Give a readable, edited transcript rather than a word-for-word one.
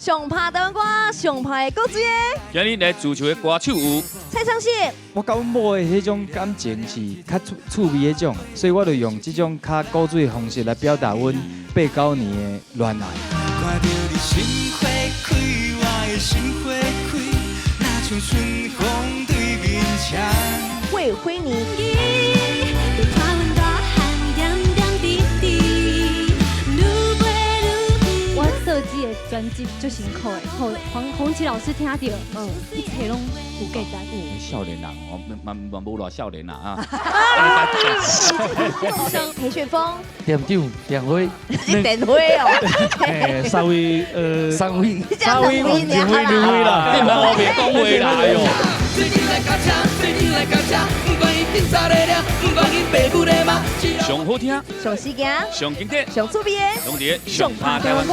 上拍台灣歌，上拍的古錐的。今日來主持的歌手有蔡昌憲。我佮阮某的彼種感情是較趣味彼種，所以我就用這種較古錐的方式來表達阮八九年的戀愛。看著你心花開，我的心花開，若像春風對面車。魏輝寧。你看阮大漢點點滴滴，愈飛愈遠。我設計的專輯足辛苦的，予黃鴻琪老師聽著，一切攏有價值。少年人，哦，嘛嘛無偌少年啦啊！裴旋風，店長電話，你電話哦，三位三位，三位兩位兩位啦，你毋好別講話啦，哎喲！做陣來共車，做陣來共車，不管伊警察的掠，不管伊爸母的罵。上好聽，上時間，上經典，上趣味的，攏佇上拍台灣歌。